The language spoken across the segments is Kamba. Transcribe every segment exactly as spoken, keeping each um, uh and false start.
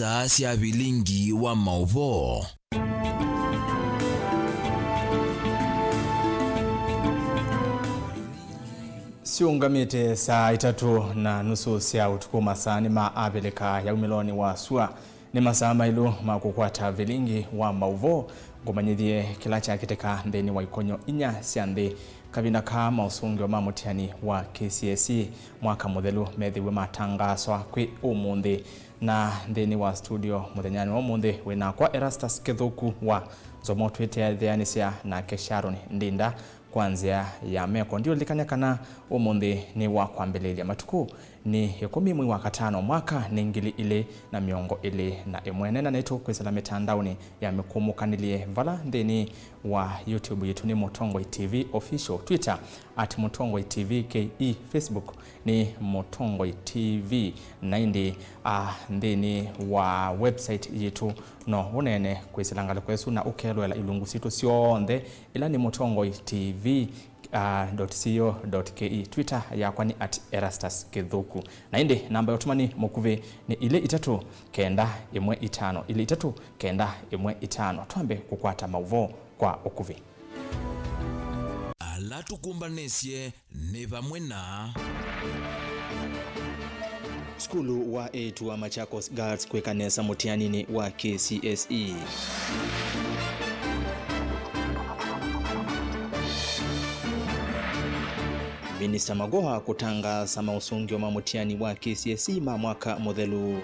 Saa sya vilingi wa maũvoo. Syũngamĩte saa itatũ na nusu sya ũtukũ, masaa nĩ ma Avilika ya umĩlonĩ wa sua. Nĩ masaa maĩlu ma kũkwata vilingi wa maũvoo. Ngũmanyĩthye kĩla kyakĩtĩka nthĩnĩ wa ikonyo inya sya nthĩ. Kavinda kaa maũsũngĩo ma mũtiani wa K C S E mwaka mũthelu methĩwe matangaaswa kwĩ ũmũnthĩ. Na nthĩnĩ wa studio mũthenyanĩ wa ũmũnthĩ wĩ nakwa Erastus Kĩthũku wa Nzomo, twĩtetheanĩsya nake Sharon Ndinda kwa nzĩa ya meko. Ndiũlilikany'a kana ũmũnthĩ nĩ wa kwambĩlĩlya. Matukũ nĩ ĩkũmi mwei wa katano, mwaka nĩ ngili ilĩ na mĩongo ĩlĩ na ĩmwe. Nena naitũ kwĩsĩla mĩtandaonĩ ya mĩkũmũkanĩlye vala nthĩnĩ wa YouTube yitũ nĩ Mũtongoi T V Official, Twitter at Mũtongoi T V K E, Facebook nĩ Mũtongoi T V, na ĩndĩ, a, nthĩnĩ wa website yitũ no ũneene kwĩsĩla ngalĩko ĩsu na ũkelũela ilungu sitũ syonthe, ĩla nĩ Mũtongoi T V, a, dot co dot K E. Twitter yakwa nĩ at Erastus Kĩthũku. Na ĩndĩ namba ya ũtũmani mũkuvĩ nĩ ilĩ itatũ kenda ĩmwe itano, ilĩ itatũ kenda ĩmwe itano. Twambe kũkwata maũvoo kwa ũkuvĩ. Ala tũkũmbanĩsye nĩ vamwe na. Sukulu wa eĩtu wa Machakos Girls kwĩka nesa mũtianinĩ wa K C S E. Minista Magoha kũtangaasa maũsũngĩo ma mũtiani wa K C S E ma mwaka mũthelu.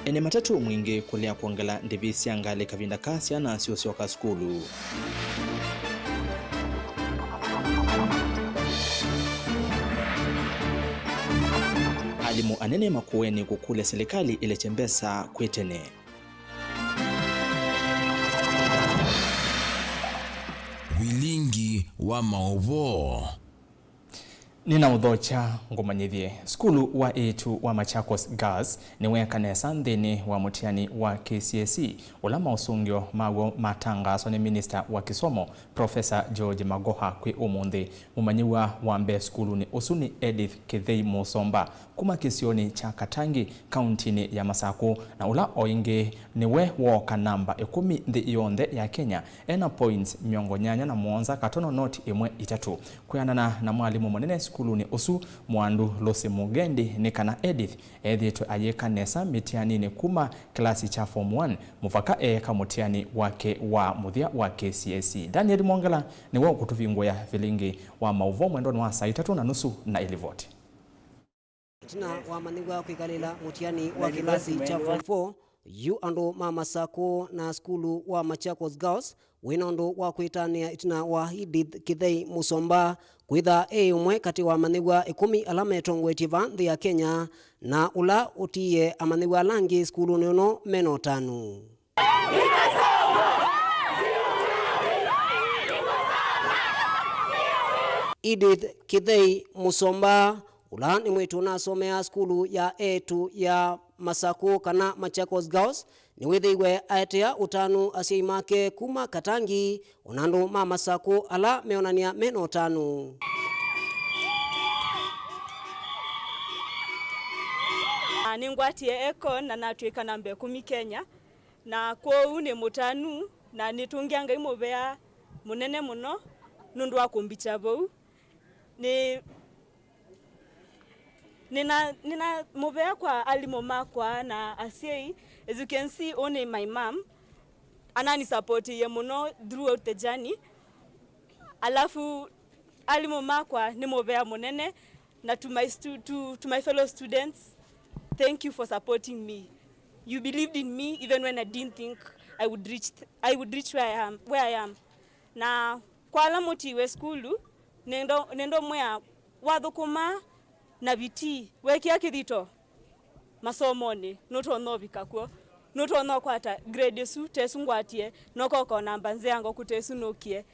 Ene matatũ mwingĩ kũlea kwongela ndĩvi sya ngalĩ kavinda ka syana syũsyoka sukulu. Alimũ anene Makueni kũkũlya silikalĩ ĩlekye mbesa kwĩ tene. Vilingi wa maũvoo. Nĩnaũthokya ngũmanyĩthye. Sukulu wa eĩtu wa Machakos Girls nĩweeka nesa nthĩnĩ wa mũtiani wa K C S E, ũla maũsũngĩo maw'o matangaaswa nĩ Minista wa Kĩsomo, Professor George Magoha, kwĩ ũmũnthĩ. Mũmanyĩw'a wa mbee sukulunĩ ũsu nĩ Edith Kĩthei Mũsomba kuma kĩsionĩ kya Katangi, kauntinĩ ya Masakũ, na ũla o ĩngĩ nĩwe wooka namba ĩkũmi nthĩ yonthe ya Kenya, ena points mĩongo nyanya na mũonza katono noti ĩmwe itatũ. Kwĩanana na mwalimũ mũnene sukulunĩ ũsu, Mwandu Lucy Mugendi, nĩ kana Edith ethĩĩtwe ayĩka nesa mĩtianinĩ kuma kĩlasi kya Form one mũvaka eeka mũtiani wake wa mũthya wa K C S E. Daniel Mwongela nĩwe ũkũtũvingũĩa vilingi wa maũvoo mwendonĩ wa saa itatũ na nusu na ĩlivoti. Ĩtina wa amanyĩw'a kwĩkalĩla mũtiani wa kĩlasi kya Form four, yu andũ ma Masakũ na sukulu wa Machakos Girls wĩna ũndũ wa kwĩtanĩa ĩtina wa Edith Kĩthei Mũsomba kwĩtha e ũmwe katĩ wa amanyĩw'a ĩkũmi ala metongoetye vaa nthĩ ya Kenya, na ũla ũtiie amanyĩw'a ala angĩ sukulunĩ ũno mena ũtanu. Edith Kĩthei Mũsomba, ũla nĩ mwĩĩtu ũnasomeaa sukulu ya eĩtu ya Masakũ kana Machakos Girls, nĩwĩthĩiwe aetea ũtanu asyai make kuma Katangi, ona andũ ma Masakũ ala meonany'a mena ũtanu. Na nĩngwatie eko na natw'ĩka namba ĩkũmi Kenya. Na kwoou nĩ mũtanu, na nĩtũngĩa Ngai mũvea mũnene mũno nũndũ wa kũmbikya vau. Nĩ, nĩna, nĩna mũvea kwa alimũ makwa na asyai. As you can see, ũũ nĩ my mom. Ananisupportĩie mũno throughout the journey. Alafu, alimũ makwa nĩ mũvea mũnene. Na to my stu-, to, to my fellow students, thank you for supporting me. You believed in me even when I didn't think I would reach th-, I would reach where I am, where I am. Na kwa ala mũtiwe sukulu, nendo, nendo mwĩa wathũkũma na vitii, wekĩa kĩthito masomonĩ, nũtonya ũvika kw'o, nũtonya ũkwata grade ĩsu, tesu ngwatie, nokoka namba nzĩa ngoku tesu nũkie.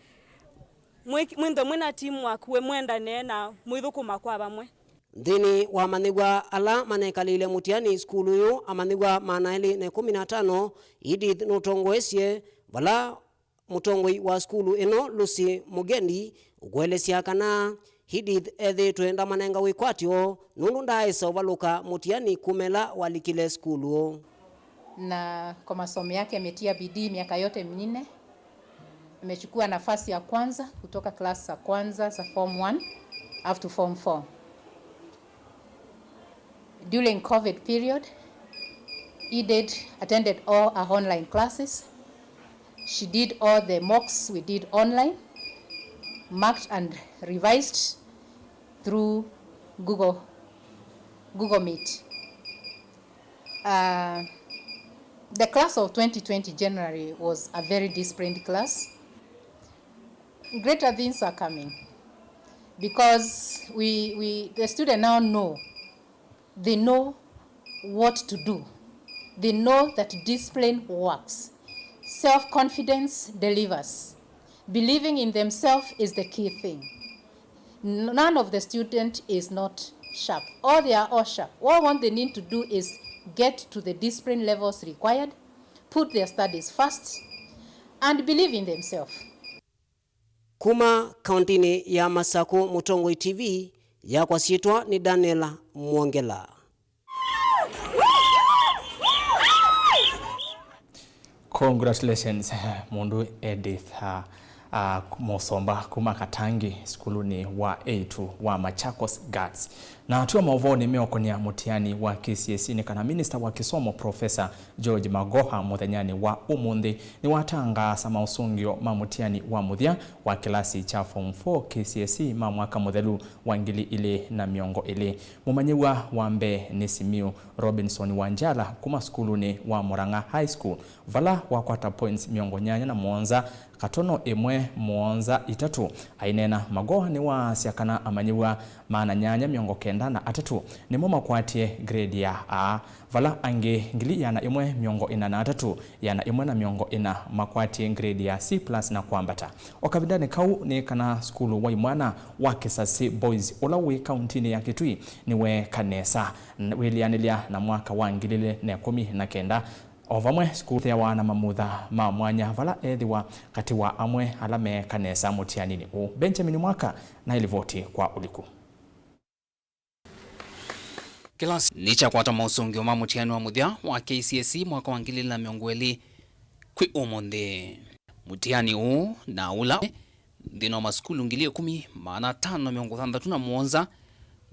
Mwĩ-, mwĩnthe mwĩ na teamwork, we mwendanee na mwĩthũkũma kwa vamwe. Nthĩnĩ wa amanyĩw'a ala manekalĩile mũtiani sukulu ũyũ, amanyĩw'a maana elĩ na ĩkũmi na atano, Edith nũtongoesye, vala mũtongoi wa sukulu ĩno, Lucy Mugendi, ũkũelesya kana Edith ethĩĩtwe ndamanenga wĩkwatyo nũndũ ndaaĩsa ũvalũka mũtiani kuma ĩla walikile sukulu. Na kwa masomo yake ametia bidii miaka yote minne. Amechukua nafasi ya kwanza kutoka class za kwanza za form one up to form four. During covid period, he did attended all our online classes. She did all the mocks we did online, marked and revised through Google, Google Meet. Uh, the class of twenty twenty generally was a very disciplined class. Greater things are coming because we, we, the student now know, they know what to do. They know that discipline works. Self-confidence delivers. Believing in themselves is the key thing. None of the student is not sharp. All they are all sharp. All what they need to do is get to the discipline levels required, put their studies first, and believe in themselves. Kuma kauntinĩ ya Masakũ, Mũtongoi T V, yakwa syĩtwa nĩ Daniel Mwongela. Congratulations, mũndũ Edith, uh, uh, Mũsomba kuma Katangi, sukulunĩ wa Eitu wa Machakos Girls. Na twĩ maũvoonĩ meũkonea mũtiani wa K C S E nĩ kana minista wa kĩsomo Professor George Magoha mũthenyanĩ wa ũmũnthĩ nĩwatangaasa maũsũngĩo ma mũtiani wa mũthya wa kĩlasi kya Form four K C S E ma mwaka mũthelu wa ngili ilĩ na mĩongo ĩlĩ. Mũmanyĩw'a wa mbee nĩ Simiu Robinson Wanjala kuma sukulunĩ wa Murang'a High School, vala wakwata points mĩongo nyanya na mũonza katono ĩmwe mũonza itatũ. Aineena, Magoha nĩwaasya kana amanyĩw'a maana nyanya mĩongo kenda na atatũ nĩmo makwatie grade ya A, vala angĩ ngili ĩana ĩmwe mĩongo ĩna na atatũ, ĩana ĩmwe na mĩongo ĩna makwatie grade ya C plus na kwambata. O kavindanĩ kau nĩ kana sukulu wa imwana wa Kisasi Boys, ũla wĩ kauntinĩ ya Kitui, nĩweeka nesa wĩlĩanĩlya na mwaka wa ngili ilĩ na ĩkũmi na kenda. O vamwe, sukulu ĩthĩawa na mamutha ma mwanya vala ethĩwa katĩ wa amwe ala meeka nesa mũtianinĩ ũũ. Benjamin Mwaka na ĩlivoti kwa ũliku. Kĩlasi nĩkyakwata maũsũngĩo ma mũtiani wa mũthya wa K C S E mwaka wa ngili ilĩ na mĩongo ĩlĩ kwĩ ũmũnthĩ. Mũtiani ũũ na ũla nthĩnĩ wa masukulu ngili ĩkũmi maana atano mĩongo thanthatũ na mũonza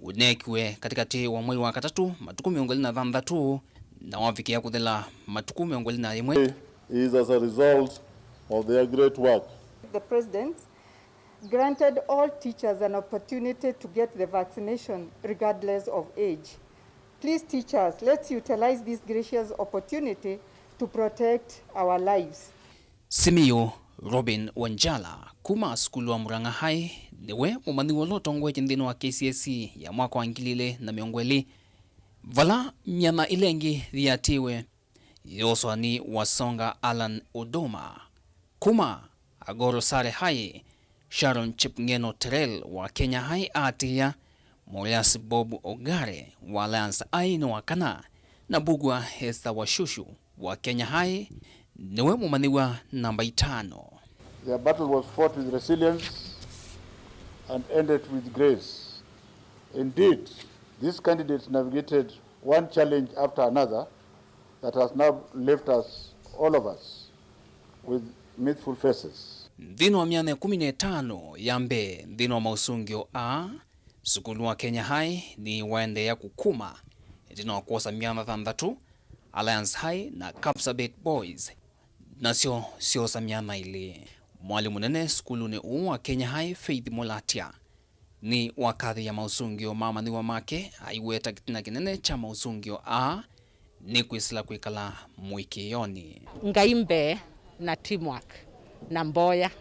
ũneekiwe katĩkatĩ wa mwei wa katatũ, matukũ mĩongo ĩlĩ na thanthatũ, na wavikĩa kũthela matukũ mĩongo ĩlĩ na ĩmwe. Is as a result of their great work. The President granted all teachers an opportunity to get the vaccination regardless of age. Please, teachers, let's utilize this gracious opportunity to protect our lives. Simiyu Robin Wanjala kuma sukulu wa Murang'a High nĩwe mũmanyĩw'a ũla ũtongoetye nthĩnĩ wa K C S E ya mwaka wa ngili ilĩ na mĩongo ĩlĩ, vala myanya ĩla ĩngĩ yĩatĩĩwe ya ũsũani wa Songa Allan Odoma kuma Agoro Sare High, Sharon Chepngeno Terrell wa Kenya High aatĩĩa, Morias Bob Ogare wa Alliance High nĩ wa kana, na Mbugua Esther Washushu wa Kenya High nĩwe mũmanyĩw'a namba itano. Their battle was fought with resilience and ended with grace. Indeed, these candidates navigated one challenge after another that has now left us, all of us, with mirthful faces. Nthĩnĩ wa myanya ĩkũmi na ĩtano ya mbee nthĩnĩ wa maũsũngĩo aa, sukulu wa Kenya High nĩwaendeea kũkuma ĩtina wa kwosa myanya thanthatũ, Alliance High na Kapsabet Boys nasyo syoosa myanya ĩlĩ. Mwalimũ mũnene sukulunĩ ũũ wa Kenya High, Faith Mũlatya, nĩwakathĩĩa maũsũngĩo ma amanyĩw'a make, aiweta kĩtina kĩnene kya maũsũngĩo aa nĩ kwĩsĩla kwĩkala mũĩkĩĩonĩ. Ngai mbee na teamwork na mboya.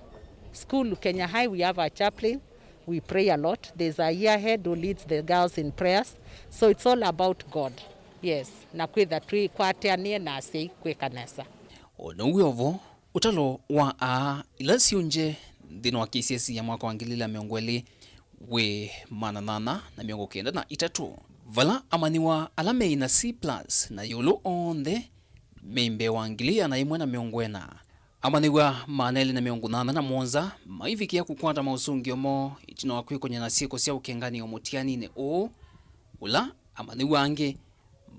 School, Kenya High, we have a chaplain, we pray a lot. There's a year head who leads the girls in prayers. So it's all about God. Yes, na kwĩtha twĩkwatanĩe na asyai kwĩka nesa. O na ũu wĩ o vo, ũtalo wa aa ila syũngye nthĩnĩ wa K C S E ya mwaka wa ngili ilĩ na mĩongo ĩlĩ wĩ maana nyanya na mĩongo kenda na itatũ, vala amanyĩw'a ala meĩ na C plus na ĩũlũ onthe me mbee wa ngili ĩana ĩmwe na mĩongo ĩna, Amanyĩw'a maana elĩ na mĩongo nyanya na mũonza maivikĩa kũkwata maũsũngĩo moo ĩtina wa kwĩkony'a na syĩko sya ũkenganĩo mũtianinĩ ũũ, ũla amanyĩw'a angĩ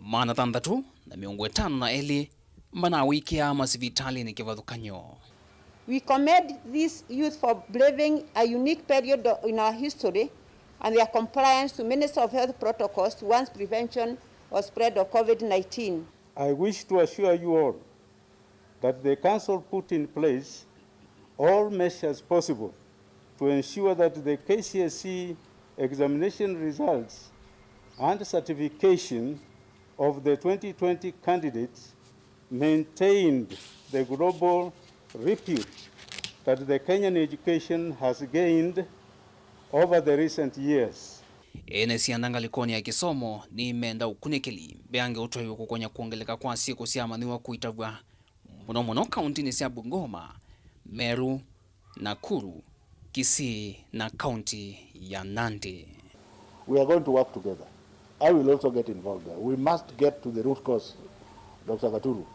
maana thanthatũ na mĩongo ĩtano na elĩ manawĩkĩaa masivitalĩnĩ kĩvathũkany'o. We commend these youth for braving a unique period in our history and their compliance to Ministry of Health protocols towards prevention of spread of COVID nineteen. I wish to assure you all that the Council put in place all measures possible to ensure that the K C S E examination results and certification of the twenty twenty candidates maintained the global repute that the Kenyan education has gained over the recent years. Ene syana ngalĩkonĩ ya kĩsomo nĩmenda ũkunĩkĩli mbeange ũtwaĩwe kũkonya kwongeleka kwa syĩko sya amanyĩw'a kũitavw'a mũno mũno kauntinĩ sya Bungoma, Meru, Nakuru, Kisii na kaunti ya Nandi. We are going to work together. I will also get involved there. We must get to the root cause, Doctor Katuru.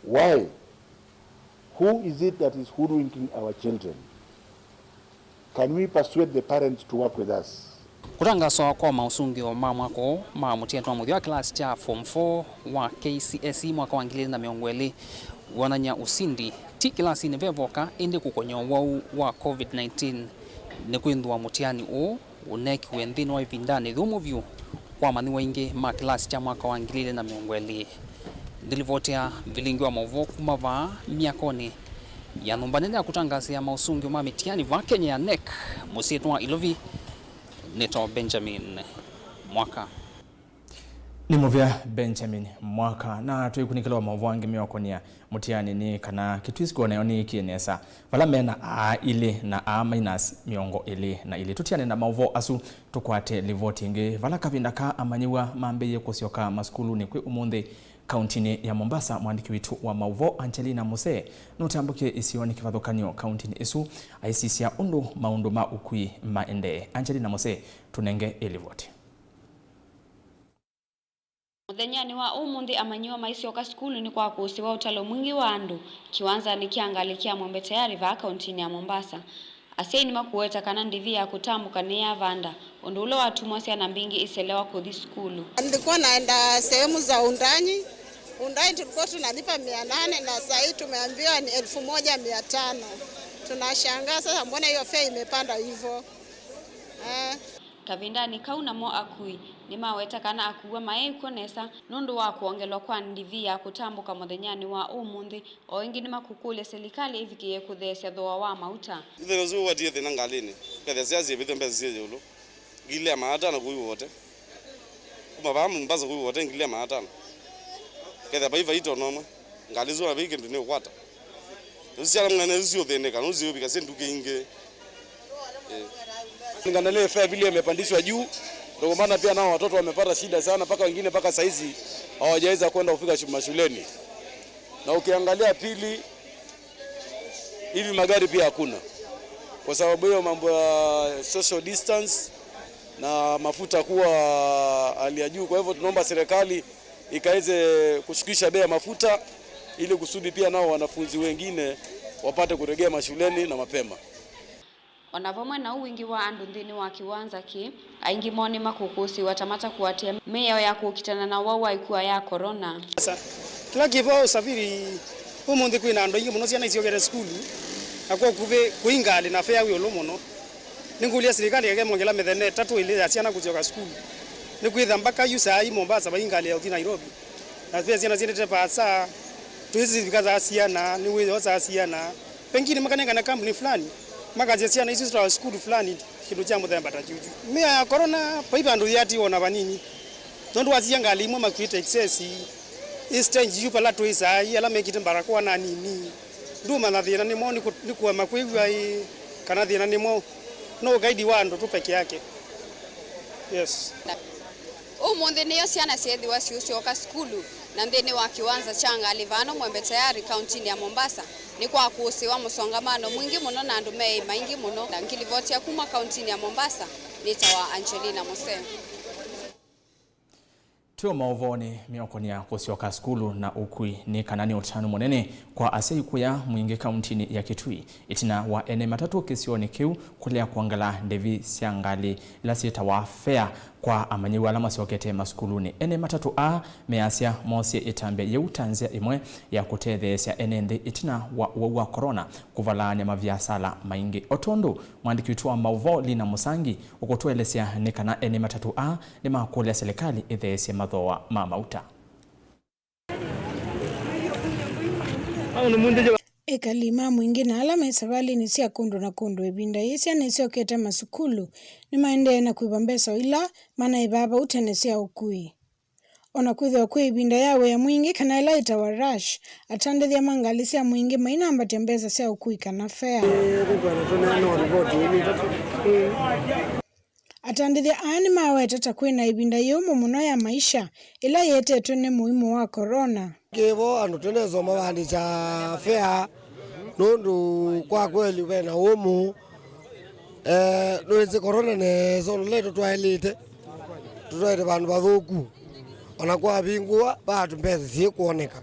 Why? Who is it that is hoodwinking our children? Can we persuade the parents to work with us? Kũtangaswa kwa maũsũngĩo ma mwaka ũũ ma mũtiani wa mũthya wa kĩlasi kya Form four wa K C S E mwaka wa ngili ilĩ na mĩongo ĩlĩ wonany'a ũsindi ti kĩlasinĩ ve voka, ĩndĩ kũkony'a ũwau wa COVID nineteen nĩ kwĩthĩwa mũtiani ũũ ũneekiwe nthĩnĩ wa ĩvindanĩ yũmũ vyũ kwa amanyĩw'a aingĩ ma kĩlasi kya mwaka wa ngili ilĩ na mĩongo ĩlĩ. Ndilivoti ya vilingi wa maũvoo kuma vaa myakonĩ ya nyũmba nene ya kũtangasĩa maũsũngĩo ma mĩtiani vaa Kenya ya NEC, mũsyĩnĩ wa Ilovi, nĩtawa Benjamin Mwaka. Nĩ mũvea Benjamin Mwaka, na twĩkunĩkĩla wa maũvoo angĩ meũkonĩa mũtiani nĩ kana Kitui School nayo nĩĩkĩe nesa vala mena A ilĩ na A minus mĩongo ĩlĩ na ilĩ. Tũtiane na maũvoo asu, tũkwate livoti ĩngĩ. Vala kavinda kaa amanyĩw'a mambĩĩe kũsyoka masukulunĩ kwĩ ũmũnthĩ kauntinĩ ya Mombasa, mwandĩki witũ wa maũvoo Angelina Muse nũtambũkie isionĩ kĩvathũkany'o kauntinĩ ĩsu aisisya ũndũ maũndũ ma ũkui maendee. Angelina Muse, tũnenge ĩ livoti. Mũthenyanĩ wa ũmũnthĩ, amanyĩw'a maisyoka sukulu nĩ kwa kũsĩwa ũtalo mwingĩ wa andũ kĩwanzanĩ kya ngalĩ kya Mwembe Tayari vaa kauntinĩ ya Mombasa. Asyai nĩmakũweta kana ndivi ya kũtambũka nĩyavanda, ũndũ ũla watumwa syana mbingĩ iselewa kũthi sukulu. Nilikuwa naenda sehemu za Undani. Undani tulikuwa tunalipa mia nane na saa hii tumeambiwa ni elfu moja mia tano. Tunashangaa sasa, mbona hiyo fare imepanda hivyo? Eh. Kavindanĩ kau namo akui nĩmaweta kana akuwa maĩ kw'o nesa nũndũ wa kwongelwa kwa ndivi ya kũtambũka mũthenyanĩ wa ũmũnthĩ. O ĩngĩ nĩmakũkũlya silikalĩ ĩvikĩĩe kũtheesya thooa wa mauta. Ithenya ũsu ũwatie thĩna ngalĩnĩ, kethĩa siasi ĩvĩthw'a mbesa syĩ ĩũlũ, ngili ya maana atano kũu Wote. Kuma vaa Mombasa kũu Wote, ngili ya maana atano. Kethĩa vai vaita ona ũmwe, ngalĩ isu ona vai kĩndũ nĩũkwata. Isu syana mwene isu siũthĩnĩka, nũu siũvika syĩ nduka ingĩ. Eh. Kulingana na ile fare vile imepandishwa juu, ndio maana pia nao watoto wamepata shida sana, mpaka wengine mpaka saizi hawajaweza kwenda kufika shu-, mashuleni. Na ukiangalia pili, hivi magari pia hakuna. Kwa sababu hiyo mambo ya social distance na mafuta kuwa hali ya juu. Kwa hivyo tunaomba serikali ikaweze kushukisha bei ya mafuta ili kusudi pia nao wanafunzi wengine wapate kurejea mashuleni na mapema. O na vamwe na ũu, wingĩ wa andũ nthĩnĩ wa kĩwanza kĩĩ, aingĩ moo nĩmakũkũsĩĩwa ta matakũatĩĩa mĩao ya kũkitana na ũwau wa ĩkua ya corona. Sasa, kĩla kĩvo ũsaviri ũmũnthĩ, kwĩna andũ aingĩ mũno, syana isyokete sukulu, na kwa ũkuvĩ kũi ngalĩ na fare wĩ ĩũlũ mũno. Nĩngũlya silikalĩ ĩkemongela mĩthenya ĩtatũ ĩlĩ ya syana kũsyoka sukulu, nĩkwĩtha mbaka yu saa ii Mombasa vai ngalĩ ya ũthi Nairobi. Na ve syana syendete vaasa, tũisivika saa siana, nĩwĩoo saa siana. Pengine makanengane kambuni fulani, makasya syana isu sitwawa sukulu fulani, kĩndũ kya mũthemba ta kyũkyu. Mĩao ya corona, vai vandũ yĩatiwa ona vanini. Tondũ wasia ngalĩ imwe makuĩte excess, ĩ stage yu vala twĩ saa ii, ala mekĩte mbarakoa na nini. Ndũmanya thĩna nĩ mwaũ, nĩ kũ-, nĩ kũema kwĩw'a ĩ, kana thĩna nĩ mwaũ. No ũkaidi wa andũ tu peke yake. Yes. Ũmũnthĩ nĩyo syana syeethĩwa siũsyoka sukulu, na nthĩnĩ wa kĩwanza kya ngalĩ vano Mwembe Tayari, kauntinĩ ya Mombasa, nĩ kwakũsĩĩwa mũsongamano mwingĩ mũno na andũ meĩ maingĩ mũno. Na ngilivotia kuma kauntinĩ ya Mombasa, nĩtawa Angelina Mose. Twĩ o maũvoonĩ, mĩokonĩ ya kũsyoka sukulu na ũkui nĩ kana nĩ ũtanu mũnene kwa asyai kũya mwingĩ kauntinĩ ya Kitui, ĩtina wa ene matatũ kĩsionĩ kĩu kũlea kwongela ndĩvi sya ngalĩ ila syĩtawa fare kwa amanyĩw'a ala masyokete masukulunĩ. Ene matatũ aa measya moosie ĩtambya yĩu ta nzĩa ĩmwe ya kũtetheesya ene nthĩ ĩtina wa ũwau wa corona kũvalaany'a maviasala maingĩ. O tondũ mwandĩki witũ wa maũvoo Lina Mũsangi ũkũtũelesya nĩ kana ene matatũ aa nĩmakũlya silikalĩ ĩtheesye mathooa ma mauta. Ekali ma mwingĩ na ala me savalĩnĩ sya kũndũ na kũndũ ĩvinda yĩĩ syana isyokete masukulu nĩmaendee na kwĩva mbesa o ila manaĩvaa vau tene sya ũkui. O na kwĩthĩwa kwĩ ĩvinda ya wĩa mwingĩ kana ĩla ĩtawa rush, atandĩthya ma ngalĩ sya mwingĩ mainambatya mbesa sya ũkui kana fare. Nĩkwenda tũneene o ripoti ĩmwe ĩtatũ. Atandĩthya aa nĩmaweta ta kwĩ na ĩvinda yĩũmũ mũno ya maisha ĩla ĩetetwe nĩ mũimũ wa corona. Kĩvo andũ tũnesa ũmavandĩkya fare nũndũ kwa kweli ve na ũmũ. Eh, nĩwĩsĩ corona nesa ũndũ ũla tũtwaĩlĩte, tũtwaĩte vandũ vathũku. Ona kwavingũwa, vaa mbesa syĩkwoneka,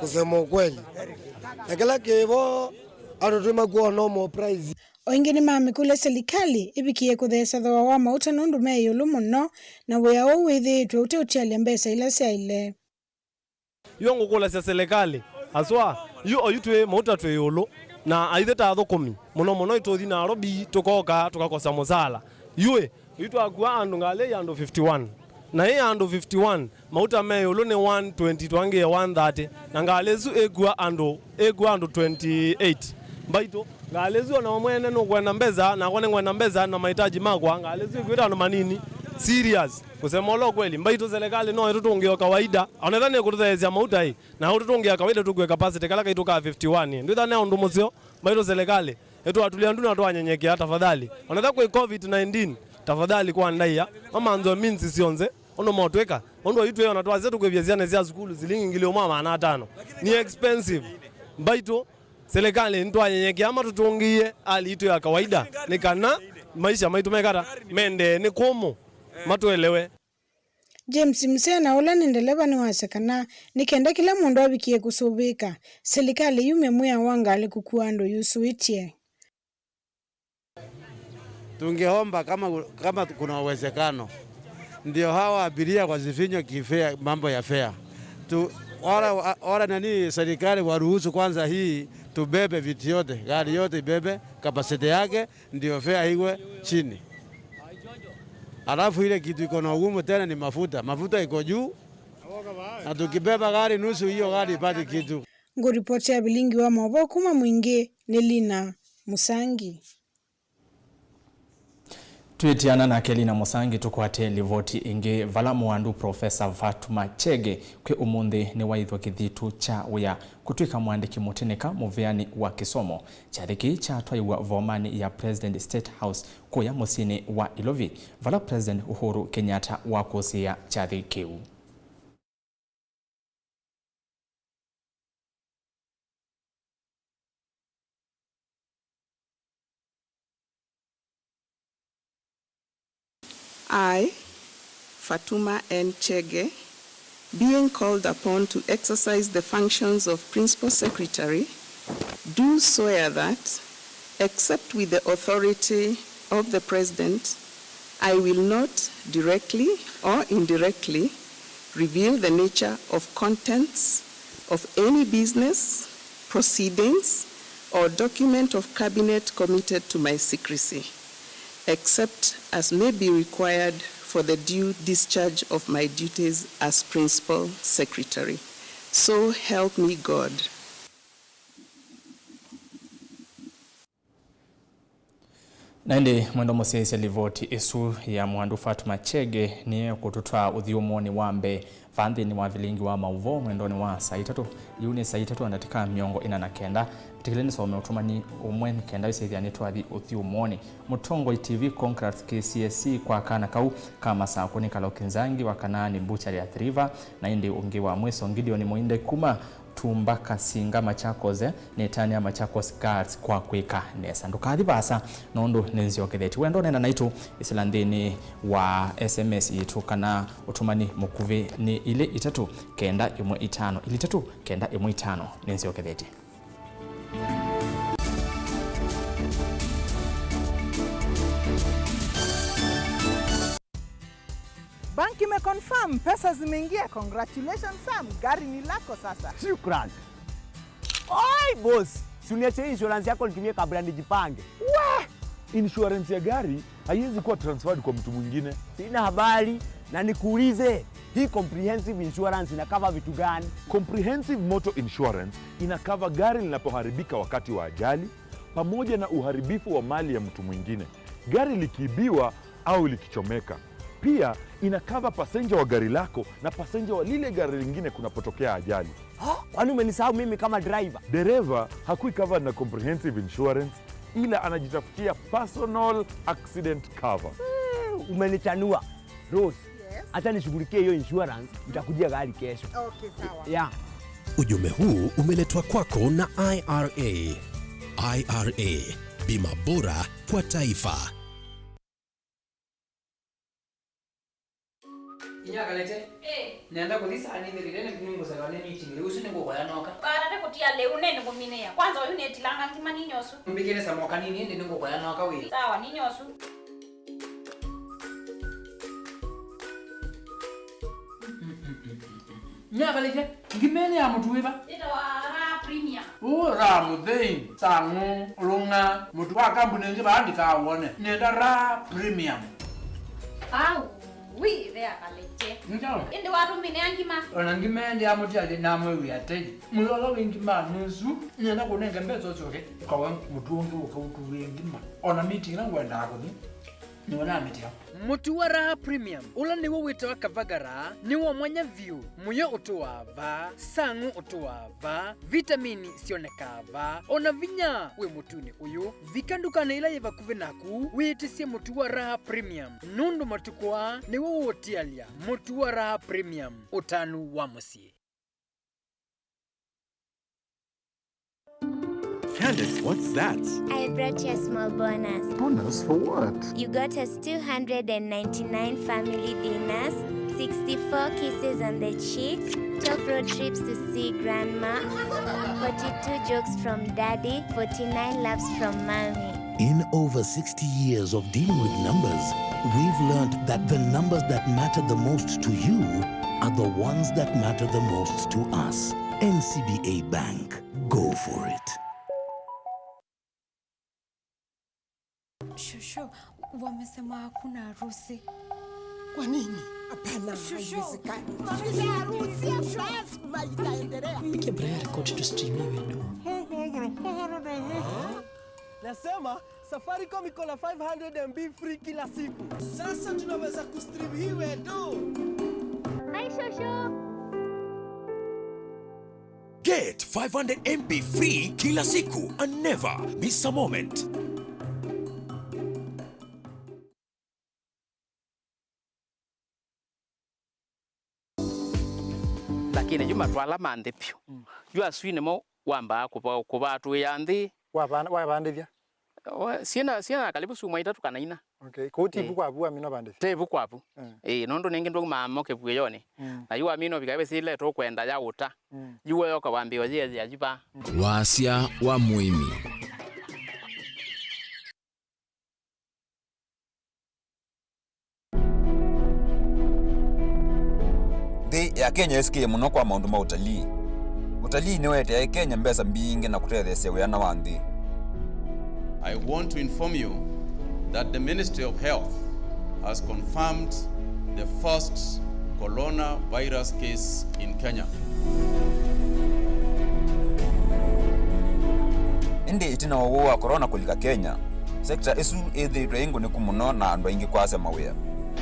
kusema ukweli. Na kĩla kĩvo, andũ twĩmakuwa normal price. O ĩngĩ nĩmamĩkũlya silikalĩ ĩvikĩe kũtheesya thooa wa mauta nũndũ me ĩũlũ mũno, na wĩa ũũ wĩthĩĩtwe ũteũtialya mbesa ila syaĩle. Yu ngũkũlasya silikalĩ, aswa, yu oyu twĩ mauta twĩ ĩũlũ, na aithe ta athũkũmi, mũno mũno ĩtũthi Nairobi, tũkakosa mũsala. Yu ĩ, yu twakua andũ ngalĩ ĩ andũ fifty one. Na ĩ andũ fifty one, mauta me ĩũlũ nĩ one twenty, twangĩe one thirty, na ngalĩ ĩsu ĩkua andũ, ĩkua andũ twenty eight. Mbaitũ, ngalĩ ĩsu ona we mwene nũkwenda mbesa, nakwa nĩngwenda mbesa na mahitaji makwa, ngalĩ ĩsu ĩkuĩte andũ manini. Serious. Kusema ũla ũkweli, mbaitũ silikalĩ no ĩtũtũngĩe o kawaida. Ona ĩtha nĩkũtũtheesya mauta ĩ, na ũtũtũngĩa kawaida tũkue capacity kala kaitũ ka fifty one. Ndwĩtha ne ũndũ mũseo, mbaitũ silikalĩ, ĩtwatulya ndu na twanyenyekea, tafadhali. Ona ĩtha kwĩ covid nineteen, tafadhali kwa ndaĩa, mamanzwe means syonthe, ũndũ motwĩka, ũndũ oyu twĩ ona twasya tũkwĩvya syana sya sukulu silingi ngili ũmwe na maana atano. Ni expensive. Mbaitũ, silikalĩ, nĩtwanyenyekea matũtũngĩie hali itũ ya kawaida, nĩ kana maisha maitũ mekata, mendee nĩ kũmũ, matũelewe. James Msena, ũla nĩ ndeleva, nĩwasya kana nĩ kenda kĩla mũndũ avikie kũsũvĩĩka, silikalĩ yumye mwĩao wa ngalĩ kũkua andũ yusũĩtye. Tungeomba kama, kama kuna uwezekano, ndio hawa abiria wasifinywe kifea, mambo ya fare. Tu, wala, wala nani, serikali waruhusu kwanza hii tubebe vitu yote, gari yote ibebe kapasiti yake, ndio fare iwe chini. Alafu ile kitu iko na ugumu tena ni mafuta. Mafuta iko juu. Na tukibeba gari nusu, hiyo gari ipati kitu. Ngũripoti ya vilingi wa maũvoo kuma Mwingĩ nĩ Lina Mũsangi. Twĩtiana nake Lina Mũsangi, tũkwate livoti ĩngĩ. Vala mũandu Profesa Fatuma Chege kwĩ ũmũnthĩ nĩwaĩthwa kĩthitũ kya wĩa kũtw'ĩka mwandĩki mũtĩnĩka mũveani wa kĩsomo. Kyathĩ kĩĩ kyatwaiwa vomanĩ ya President State House kũya mũsyĩnĩ wa Ilovi, vala President Uhuru Kenyatta wakũsĩĩa kyathĩ kĩu. I, Fatuma N Chege, being called upon to exercise the functions of Principal Secretary, do swear that, except with the authority of the President, I will not directly or indirectly reveal the nature of contents of any business, proceedings, or document of cabinet committed to my secrecy, except as may be required for the due discharge of my duties as Principal Secretary. So help me God. Na ĩndĩ mwendo mũsyaĩĩsya livoti ĩsu ya mwandu Fatuma Chege nĩekũtũtwaa ũthyũmũonĩ wa mbee vaa nthĩnĩ wa vilingi wa maũvoo mwendonĩ wa saa itatũ. Yu nĩ saa itatũ na ndatĩka mĩongo ĩna na kenda. Ĩtĩkĩlei nĩsome ũtũmani ũmwe nĩ kenda ĩsĩthya nĩtwathi ũthyũmũonĩ. Mũtongoi T V Congrats K C S E kwa kana kau ka Masakũ nĩ Kaloki Nzangi, wa kana nĩ Butchery Athi River, na ĩndĩ ũngĩ wa mwĩso Gideon Mũinde kuma Tumba Kasinga Machakos, eh, nĩtanĩa Machakos Girls kwa kwĩka nesa. Ndũkathi vaasa, nũndũ nĩnzyokethetye. Wenda ũneena naitũ, ĩsĩla nthĩnĩ wa S M S yitũ kana ũtũmani mũkuvĩ nĩ ilĩ itatũ kenda ĩmwe itano, ilĩ itatũ kenda ĩmwe itano. Nĩnzyokethetye. Banki imeconfirm, pesa zimeingia. Congratulations, Sam. Gari ni lako sasa. Shukran. Oi, boss. Si uniachie insurance yako nitumie kabla nijipange. Wah! Insurance ya gari haiwezi kuwa transferred kwa mtu mwingine. Sina habari. Na nikuulize, hii comprehensive insurance ina cover vitu gani? Comprehensive Motor Insurance ina cover gari linapoharibika wakati wa ajali, pamoja na uharibifu wa mali ya mtu mwingine. Gari likiibiwa au likichomeka. Pia ina cover passenger wa gari lako na passenger wa lile gari lingine kunapotokea ajali. Ha? Kwani umenisahau mimi kama driver? Dereva hakui covered na comprehensive insurance, ila anajitafutia personal accident cover. Hmm, umenichanua. Rose, yes, acha nishughulikie hiyo insurance, nitakujia gari kesho. Okay, sawa. Yeah. Ujumbe huu umeletwa kwako na I R A. I R A, bima bora kwa taifa. Inya Kalete. Eh. Nenda kuthi saa nĩ thirire nĩ ngũsaka nĩ meeting. Rĩu ũsu nĩ ngũkoya noka. Karate kutia leu nĩ ngũminĩa. Kwanza uyu nĩ tilanga ngima ninyosu. Mbikire samoka nini ndi nĩ ngũkoya noka wĩ. Sawa ninyosu. Nyakalĩkye, ngima ĩno ya mũtu wĩva? Ĩtawa Raha Premium. Ũ, Raha Mũthei, Sang'ũ, Lũng'a, mũtu wa kambuni ĩngĩ vaa ndikawone. Nĩenda Raha Premium. Au, wi, ve akalĩkye. Nĩ kyaũ? Ĩndĩ watũmĩnĩa ngima? Ona ngima ĩndĩ ya mũtialĩ namwĩw'ĩa tei. Mũyolo wĩ ngima nũsu, nĩenda kũnenge mbesa ũsyoke, ũkawe mũtu ũngĩ ũkautuvĩe ngima. Ona meeting ĩla ngwendaa kũthi. Nĩwona mĩtĩ yao. Mũtu wa Raha Premium, ũla nĩw'o wĩtawa Kavagara, nĩ wa mwanya vyũ. Mũyo ũtũaa vaa, sang'ũ ũtũaa vaa, vitamini syonekaa vaa, o na vinya wĩ mũtunĩ ũyũ. Vika ndukanĩ ĩla yĩ vakuvĩ naku, wĩtĩsye mũtu wa Raha Premium, nũndũ matukũ aa nĩw'o ũũtialya. Mũtu wa Raha Premium, ũtanu wa mũsyĩ. Candace, what's that? I brought you a small bonus. Bonus for what? You got us two hundred ninety-nine family dinners, sixty-four kisses on the cheek, twelve road trips to see grandma, forty-two jokes from daddy, forty-nine laughs from mommy. In over sixty years of dealing with numbers, we've learned that the numbers that matter the most to you are the ones that matter the most to us. N C B A Bank. Go for it. Shosho, wamesema hakuna harusi. Kwa nini? Hapana, shosho, haiwezekani. Shosho, harusi lazima itaendelea. Piga Brian record to stream hiyo ndo. Nasema Safaricom iko na five hundred M B free kila siku. Sasa tunaweza kustream hii wetu. Hi, shosho. Get five hundred M B free kila siku and never miss a moment. Lakini yu matwala ma nthĩ vyũ. Mm. Yu asu nĩmo wambaa kũva-, kũvatũĩa nthĩ. Wavanda-, wavandĩthya? Wa-, syĩna, syĩna karibu sumwa itatũ kana ina. Okay. Kũu ti vu, eh, kwavu wamina vandĩthya? Ti vu kwavu. Mm. Ĩĩ, nũndũ nĩngĩ ndwaumaa mo kĩvuĩyonĩ. Mm. Na yu wamina ũvika ĩvĩsĩ ĩla tũkwenda ya ũta. Mm. Yu we yoka wambĩĩa yĩethĩa yu va. Mm. Wasya wa mũĩmi. Nthĩ ya Kenya yĩsĩkĩe mũno kwa maũndũ ma ũtalii. Ũtalii nĩweteae Kenya mbesa mbingĩ na kũtetheesya wĩana wa nthĩ. I want to inform you that the Ministry of Health has confirmed the first coronavirus case in Kenya. Ĩndĩ ĩtina wa ũwau wa corona kũlika Kenya, sekta ĩsu ĩthĩĩtwe ĩ ngũnĩku mũno na andũ aingĩ kwasya mawĩa.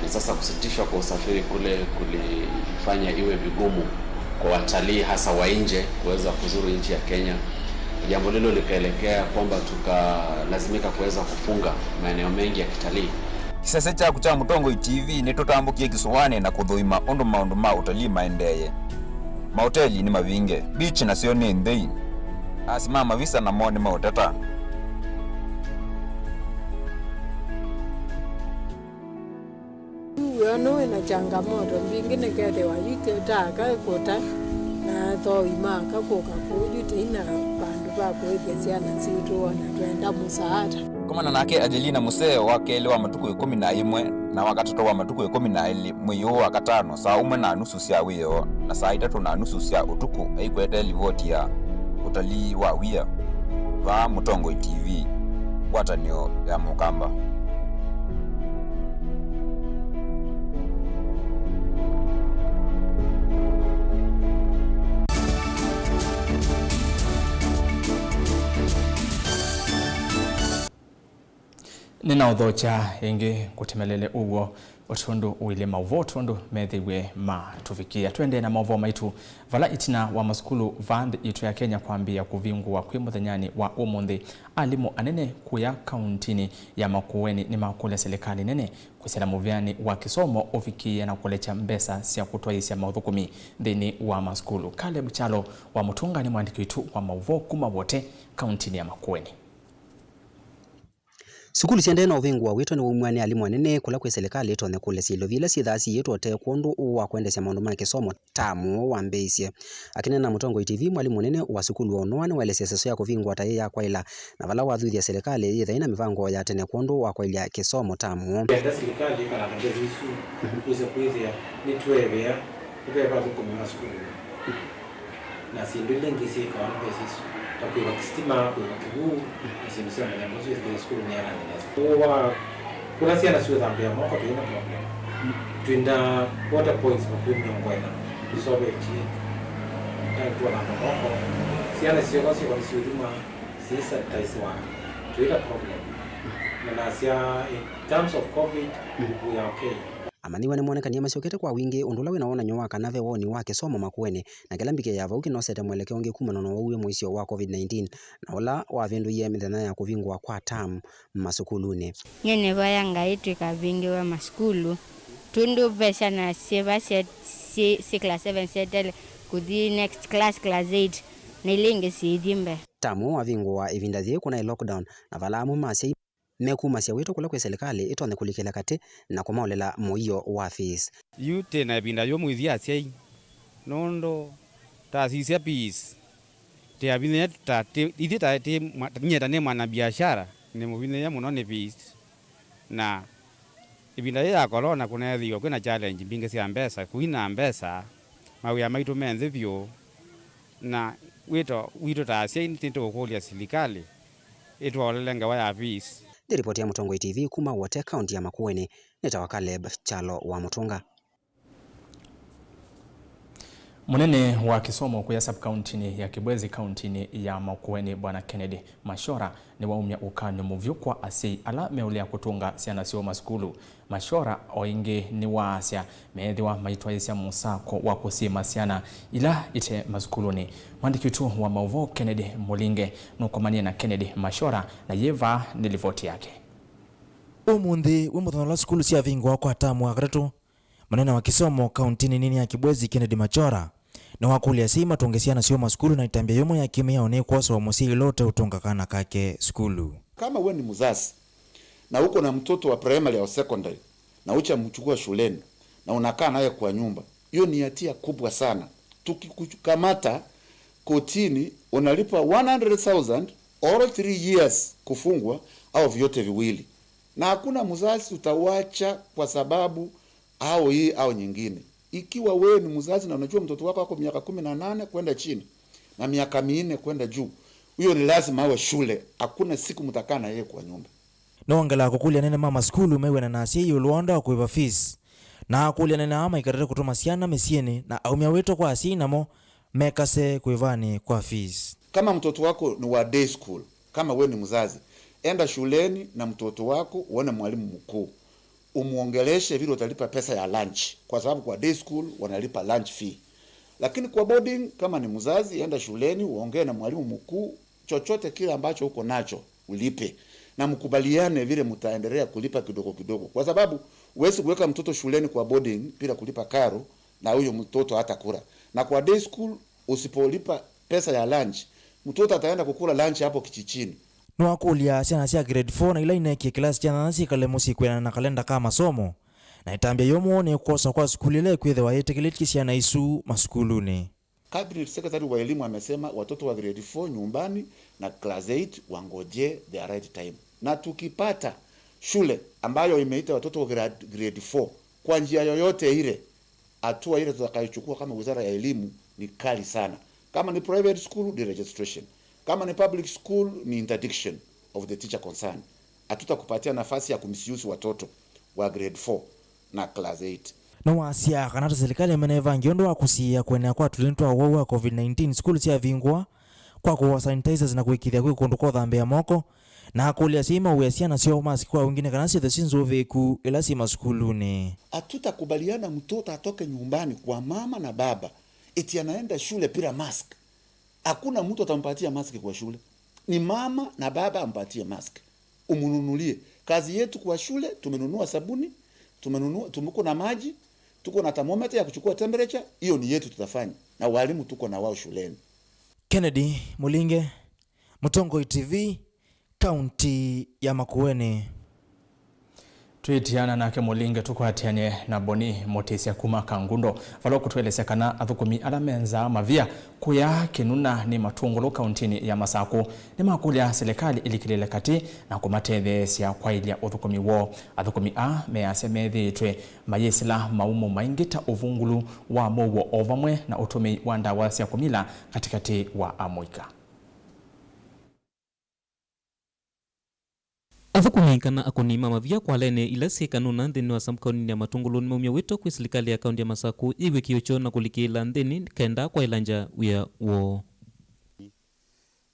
Na sasa kusitishwa kwa usafiri kule kulifanya iwe vigumu kwa watalii hasa wa nje kuweza kuzuru nchi ya Kenya. Jambo lilo likaelekea kwamba tukalazimika kuweza kufunga maeneo mengi ya kitalii. Kĩsese kyaku kya Mũtongoi T V nĩtũtambũkie kĩsũanĩ na kũthũima ũndũ maũndũ ma ũtalii maendeeye. Maoteli nĩ mavinge, beach nasyo nĩ nthei. Asi ma mavisa namo nĩ maũteta. Yu wĩa ũno wĩ na changamoto mbingĩ, nĩkethĩwa yu kĩtaa kaikũta na athoi maka kũka kũu yu tei na vandũ va kũĩthya syana sitũ, ona twenda mũsaata. Komana nake Angelina mũseo wa kelĩ wa matukũ ĩkũmi na ĩmwe na wa katatũ wa matukũ ĩkũmi na elĩ mwei ũũ wa katano saa ũmwe na nusu sya wĩoo na saa itatũ na nusu sya ũtukũ aikwete livoti ya ũtalii wa wia. Vaa Mũtongoi T V, ngwatanĩo ya Mũkamba. Nĩnaũthokya ĩngĩ ngũtemelele ũw'o ũtũndũ ũilye maũvoo tũndũ methĩwe matũvikĩa. Twendee na maũvoo maitũ. Vala ĩtina wa masukulu vaa nthĩ yitũ ya Kenya kwambĩĩa kũvingũwa kwĩ mũthenyanĩ wa ũmũnthĩ, alimũ anene kũya kauntinĩ ya Makueni nĩmakũlya silikalĩ nene kwĩsĩla mũvĩanĩ wa kĩsomo ũvikĩĩe na kũlekya mbesa sya kũtwaĩĩsya maũthũkũmi nthĩnĩ wa masukulu. Caleb Kyalo wa Mũtũnga nĩ mwandĩki witũ wa maũvoo kuma Wote, kauntinĩ ya Makueni. Sukulu siendee na ũvingũa wĩtwa nĩwaumw'a nĩ alimũ anene kũla kwĩ silikalĩ ĩtonye kũlesya ilovi ila syĩthaa siĩtwe ũtee kwondũ wa kũendesya maũndũ ma kĩsomo tamu ũũ wambĩĩisye. Akĩneena na Mũtongoi T V, mwalimũ mũnene wa sukulu wa Ũnoa nĩwaelesya ĩseso ya kũvingũa ta yĩ ya kwaĩla, na vala wathuthya silikalĩ yĩthe ĩna mĩvango ya tene kwondũ wa kwaĩlya kĩsomo tamu ũũ. Enda silikalĩ ĩkalanga mbesa isu, yĩse kwĩthĩa nĩtweevea, nĩtweevea athũkũmi ma sukulu. Na syĩndũ ila ingĩ syĩkawa nĩ mbesa isu, ta kũĩva kĩsitima, kũĩva kĩw'ũ, na syĩndũ sya mũthemba ũsu ĩthĩkĩte sukulu nĩ yalanĩ nesa. Ũũ wa kũla syana siũthambĩa moko tũi na problem. Twĩ na water points vakuvĩ mĩongo ĩna tũseũvĩtye, ta tũthamba moko. Syana syĩva syĩva nĩsiũthima, syĩsanitizewa, tũi na problem. Na nasya, in terms of covid, we are okay. Amanyĩw'a nĩmonekanie masyokete kwa wingĩ, ũndũ ũla wĩna wonany'o wa kana ve woni wa kĩsomo Makueni, na kĩla mbikĩ ya vau kĩnosete mwelekeo ũngĩ kumana na ũwau wĩ mũisyo wa covid nineteen, na ũla wavĩndũie mĩthenya ya kũvingũa kwa tam masukulunĩ. Nyie nĩvoya Ngai tũikavingĩwe masukulu, tũndũ ve syana syĩva syĩ, syĩ, syĩ class seven syetele kũthi next class, class eight, na ila ingĩ syĩthi mbee. Tam wavingũwa ĩvinda yĩĩ kũnaĩ lockdown, na vala amwe ma asyai mekumasya wĩto kũla kwĩ silikalĩ ĩtonye kũlikĩla katĩ na kũmaũlela mũio wa fees. Yu twĩ na ĩvinda yũmũ ithyĩ asyai, nũndũ twasisya fees, twĩavinyĩĩa ta, twĩ, ithyĩ ta, twĩ mwa-, nyie ta nĩ mwana biashara, nĩ mũvinyĩĩe mũno nĩ fees. Na ĩvinda yĩĩ ya corona kũneethĩiwe kwĩ na challenge mbingĩ sya mbesa, kũi na mbesa, mawĩa maitũ me nthĩ vyũ, na wĩto witũ ta asyai nĩtũkũkũlya silikalĩ ĩtũolele ngewa ya fees. Nĩ ripoti ya Mũtongoi T V kuma Wote, kaunti ya Makueni, nĩtawa Caleb Kyalo wa Mũtũnga. Mũnene wa kĩsomo kũya sub-kauntinĩ ya Kibwezi, kauntinĩ ya Makueni, Bwana Kennedy Mashora, nĩwaumya ũkany'o mũvyũ kwa asyai ala meũlea kũtũnga syana syoo masukulu. Mashora o ĩngĩ nĩwaasya meethĩwa maitwaĩĩsya mũsako wa kũsyĩma syana ila ite masukulunĩ. Mwandĩki witũ wa maũvoo Kennedy Mũlinge nũkomanie na Kennedy Mashora, na yĩĩ vaa nĩ livoti yake. Ũmũnthĩ wĩ mũthenya ũla sukulu syavingũawa kwa tamu wa katatũ, mũnene wa kĩsomo kauntinĩ nini ya Kibwezi, Kennedy Machora, nĩwakũlya asyai matũnge syana syoo masukulu na ĩtambya yũmwe ya kĩmĩao nĩ kwosa o mũsyai ũla ũteũtũnga kana kake sukulu. Kama wewe ni mzazi na uko na mtoto wa primary au secondary na hujamchukua shuleni na unakaa naye kwa nyumba, hiyo ni hatia kubwa sana. Tukikukamata kotini, unalipa one hundred thousand or three years kufungwa au vyote viwili. Na hakuna mzazi utawacha kwa sababu au hii au nyingine. Ikiwa wewe ni mzazi na unajua mtoto wako ako miaka kumi na nane kwenda chini na miaka minne kwenda juu, huyo ni lazima awe shule. Hakuna siku mtakaa na yeye kwa nyumba. Nĩwongela kũkũlya anene ma masukulu mew'ane na asyai ĩũlũ wa ũndũ wa kũĩva fees, na akũlya anene aa maikatate kũtũma syana mĩsyĩnĩ na aumya wĩto kwa asyai namo mekase kũĩvanĩ kwa fees. Kama mtoto wako ni wa day school, kama we ni mzazi, enda shuleni na mtoto wako uone mwalimu mkuu. Umuongeleshe vile utalipa pesa ya lunch, kwa sababu kwa day school wanalipa lunch fee. Lakini kwa boarding, kama ni mzazi, enda shuleni uongee na mwalimu mkuu, chochote kile ambacho uko nacho ulipe, na mkubaliane vile mtaendelea kulipa kidogo kidogo, kwa sababu huwezi kuweka mtoto shuleni kwa boarding bila kulipa karo, na huyo mtoto hatakula. Na kwa day school, usipolipa pesa ya lunch, mtoto ataenda kukula lunch hapo kichichini. Nĩwakũlya syana sya grade four na ila ineekie kĩlasi kya nyanya syĩkale mũsyĩ kwĩanana na kalenda ka masomo, na ĩtambya yĩũmũ nĩ kwosa kwa sukulu ĩla ĩkwĩthĩwa yĩtĩkĩlĩtye syana isu masukulunĩ. Cabinet Secretary wa elimu amesema watoto wa grade four nyumbani na class eight wangojee their right time. Na tukipata shule ambayo imeita watoto wa grade, grade four kwa njia yoyote ile, hatua ile tutakayochukua kama wizara ya elimu ni kali sana. Kama ni private school, ni registration. Kama ni public school, ni interdiction of the teacher concerned. Hatutakupatia nafasi ya kumisuse watoto wa grade four na class eight. Nĩwasya kana ta silikalĩ ĩmene ĩvangie ũndũ wa kũsiĩĩa kũenea kwa tũlĩndĩ twa ũwau wa covid nineteen, sukulu syavingũa, kwa kũua sanitizers na kũĩkĩĩthya kwĩ kũndũ kwa ũthambĩa moko, na akũlya asyai maũĩe syana syoo mask kwa wingĩ nĩ kana syĩthwe syĩ nzũvĩĩku ĩla syĩ masukulunĩ. Hatutakubaliana mtoto atoke nyumbani kwa mama na baba eti anaenda shule bila mask. Hakuna mtu atampatia mask kwa shule. Ni mama na baba ampatie mask. Umnunulie. Kazi yetu kwa shule, tumenunua sabuni, tumenunua, tuko na maji, tuko na thermometer ya kuchukua temperature, hiyo ni yetu tutafanya. Na walimu tuko na wao shuleni. Kennedy Mulinge, Mũtongoi T V, kaunti ya Makueni. Twĩtiana nake Mũlinge tũkwatĩanĩe na Boni Mũtĩsya kuma Kangundo, vala ũkũtũelesya kana athũkũmi ala menzaa mavia kũya kĩnuna nĩ matũngũlũ kauntinĩ ya Masakũ nĩmakũlya silikalĩ ĩlikĩlĩle katĩ na kũmatetheesya kwaĩlya ũthũkũmi woo. Athũkũmi aa measya methĩĩtwe mayĩsĩla maumo maingĩ ta ũvungũlu wa mũuo o vamwe na ũtũmĩi wa ndawa sya kũmila katĩkatĩ wa amũika. Athũkũmi kana akũni ma mavia kwalenĩ ila syĩ Kanuna nthĩnĩ wa sub-kaunti ya Matũngũlũ nĩmaumya wĩto kwĩ silikalĩ ya kaunti ya Masakũ yĩw'e kĩũkyo na kũlikĩĩla nthĩnĩ kenda kwaĩlangya wĩa woo.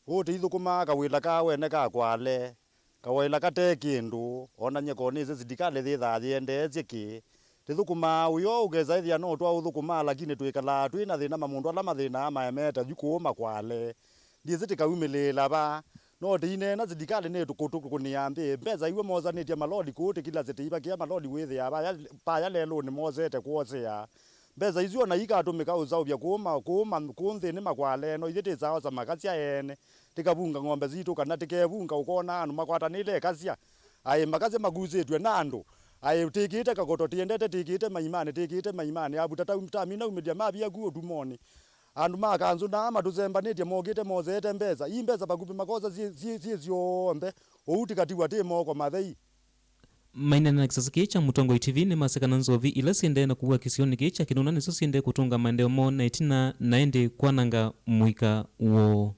Ũũ tĩithũkũmaa kawĩla ka wene ka kwale, kawĩla kate kĩndũ, o na nyie ko nĩsĩ silikalĩ yĩthaa yĩendeesye kĩ. Tĩthũkũmaa ũyo ũkesa ĩthĩa no twaũthũkũmaa, lakini twĩkalaa twĩ na thĩna, mamũndũ ala mathĩnaa maemete yu kũũ makwale. Ndyĩsĩ tĩkaumĩlĩĩla va. No tĩineena silikalĩ nĩtũkũtũkũnĩa nthĩ. Mbesa iw'o mosanĩtye maloli kũũ tĩkilase tĩivakĩa maloli wĩthĩaa vaya, vaya lelũnĩ mosete kwosea. Mbesa isu o na ikatũmĩka ũseũvya kũũ ma-, kũũ ma-, kũũ nthĩnĩ makwale, no ithyĩ tĩsaa osa makasya ene. Tĩkavunga ng'ombe sitũ, kana tĩkevunga ũkona andũ makwatanĩte ĩkasya. Aĩ makasya makusĩtw'e na andũ. Aĩ tĩkĩte kakoto, tĩendete tĩkĩte maimanĩ, tĩkĩte maimanĩ. Avuta tau-, tamina umĩlya mavia ku ũtumonĩ. Andũ ma kanzũ naa matũsembanĩtye mokĩte moseete mbesa. Ii mbesa vakuvĩ makosa syĩ, syĩ, syĩ syonthe. Ũu tĩkatiwa tĩ moko mathei. Maineena na kĩsasa kĩĩ kya Mũtongoi T V nĩmasya kana nzovi ila syĩendee na kũua kĩsionĩ kĩĩ kya kĩnũna nĩsyo syĩendee kũtũnga maendeeo moo na ĩtina na ĩndĩ kwananga mũika woo.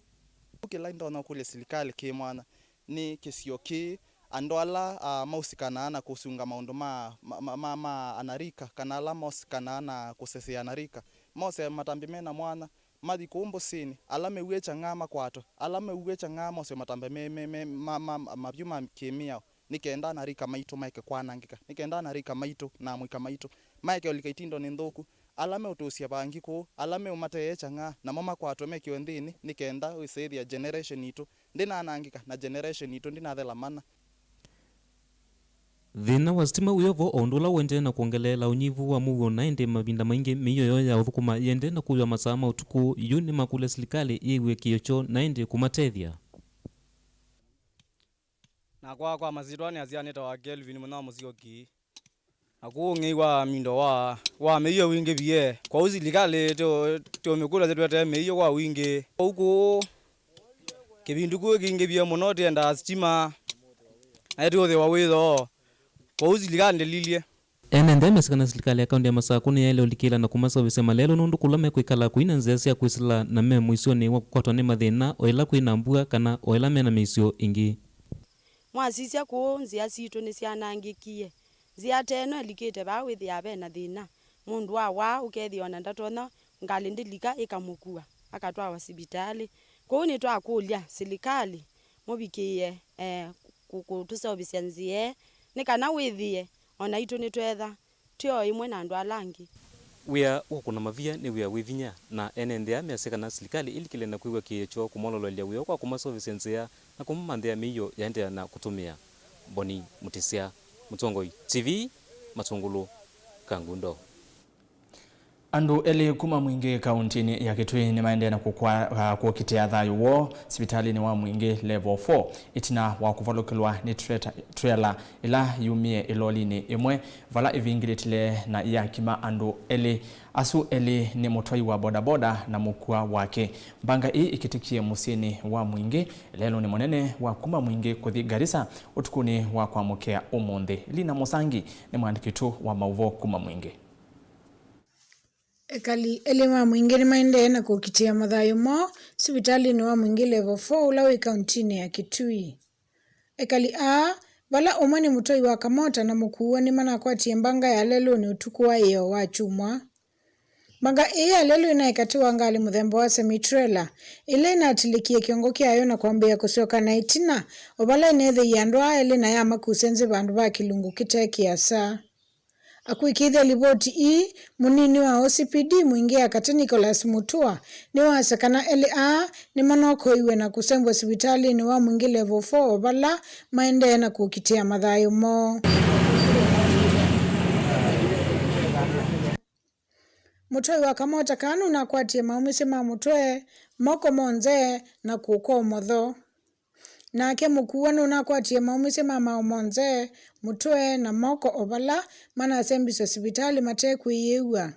Kĩla ndonya kũlya silikalĩ kĩ mwanya nĩ kĩsio kĩĩ, andũ ala, ah, maũsikanaa na kũsunga maũndũ ma, ma, ma, ma, ma anarika, kana ala maũsikanaa na kũsesea anarika, mose matambya me na mwanya, mathi kũu mbũsĩnĩ, ala mew'e kyang'aa makwatwe, ala mew'e kyang'aa mose matambya me, me, me, ma, ma, ma, mavyũ ma kĩmĩao, nĩ kenda anarika maitũ maeke kwanangĩka, nĩ kenda anarika maitũ na amũika maitũ maeke ũlika itindonĩ nthũku, ala meũtũsya vangi kũu, ala meũmatee kyang'aa, namo makwatwe mekĩwe nthĩnĩ, nĩ kenda wĩsĩthĩa generation itũ ndĩnanangĩka na generation itũ ndĩnathela mana. Thĩna wa sitima wĩo vo o ũndũ ũla ũendee na kwongeleela ũnyivu wa mũuo, na ĩndĩ mavinda maingĩ mĩio yoo ya ũthũkũma yĩendee na kũywa masaa ma ũtukũ. Yu nĩmakũlya silikalĩ yĩw'e kĩĩo kyoo na ĩndĩ kũmatethya. Nakwa kwa masyĩtwa nĩ asya nĩtawa Kelvin Mũnyao Mũsyoki. Na kũu ũng'ei wa mindo wa, wa mĩio wingĩvie. Kwoou silikalĩ tũ-, tũmĩkũlya tũtwetee mĩio kwa wingĩ. Kwoou kũu kĩvindu kũu kĩingĩvie mũno tĩendaa sitima. Na ĩtũthĩwa wĩthoo. Kwoou silikalĩ ndĩlilye. Ene nthĩ mesĩ kana silikalĩ ya kaunti ya Masakũ nĩyaĩle ũlikĩla na kũmaseũvĩsya malelũ nũndũ kũla mekwĩkala kũi na nzĩa sya kwĩsĩla na me mũisyonĩ wa kũkwatwa nĩ mathĩna o ĩla kwĩ na mbua kana o ĩla me na mĩisyo ĩngĩ. Mwasisya kũũ, nzĩa sitũ nĩsyanangĩkie. Nzĩa ta ĩno ĩlikĩte vaa wĩthĩaa ve na thĩna. Mũndũ awaa ũkethĩa ona ndatonya, ngalĩ ndĩlika ĩkamũkua, akatwawa sivitalĩ. Kwoou nĩtwakũlya silikalĩ mũvikĩĩe, eh, kũ-, kũtũseũvĩsya nzĩa ĩĩ, nĩ kana wĩthĩe o naitũ nĩtweetha twĩ o ĩmwe na andũ ala angĩ. Wĩa wa kũna mavia nĩ wĩa wĩ vinya, na ene nthĩ aa measya kana silikalĩ ĩlikĩle na kwĩw'a kĩĩo kyoo kũmololoelya wĩa kwa kũmaseũvĩsya nzĩa na kũmamanthĩa mĩio yaendeea na kũtũmĩa. Boni Mũtĩsya, Mũtongoi T V, Matũngũlũ, Kangundo. Andũ elĩ kuma Mwingĩ kauntinĩ ya Kitui nĩmaendee na kũkwa-, ah, kũkitĩa thayũ woo sivitalĩnĩ wa Mwingĩ Level four, ĩtina wa kũvalũkĩlwa nĩ treta-, trela ĩla yumie ĩlolinĩ ĩmwe, vala ĩvingĩlĩtile na yakima andũ elĩ. Asu elĩ nĩ mũtwai wa bodaboda na mũkua wake. Mbanga ĩĩ ĩkĩtĩkie mũsyĩnĩ wa Mwingĩ, lelũnĩ mũnene wa kuma Mwingĩ kũthi Garissa, ũtukũnĩ wa kwamũkĩa ũmũnthĩ. Lina Mũsangi nĩ mwandĩki witũ wa maũvoo kuma Mwingĩ. Ekali elĩ ma Mwingĩ nĩmaendee na kũkitĩa mathayũ moo sivitalĩnĩ wa Mwingĩ Level four ũla wĩ kauntinĩ ya Kitui. Ekali aa, vala ũmwe nĩ mũtwai wa kamota na mũkuuo, nĩmanakwatie mbanga ya lelũnĩ ũtukũ wa ĩoo wa kyumwa. Mbanga ĩĩ ya lelũ ĩnaĩ katĩ wa ngalĩ mũthemba wa semi-trailer, ĩla ĩnatilĩkie kĩongo kyayo na kwambĩĩa kũsyoka na ĩtina, o vala ĩneethĩie andũ aa elĩ na yamakusya nzĩ vandũ va kĩlungu kĩte kĩasa. Akũĩkĩĩthya livoti ii, mũnini wa O C P D Mwingĩ ya katĩ Nicholas Mutua nĩwasya kana elĩ aa nĩmanokoiwe na kũsembwa sivitalĩnĩ wa Mwingĩ Level four, o vala maendee na kũkitĩa mathayũ moo. Mũtwai wa kamota kaa nũnakwatie maũmĩsyo ma mũtwe, moko monthe, na kũũ kwa ũmotho. Nake mũkuwa nũnakwatie maũmĩsyo ma maaũ monthe, mũtwe, na moko o vala manasembisye sivitalĩ mate kwĩyĩw'a.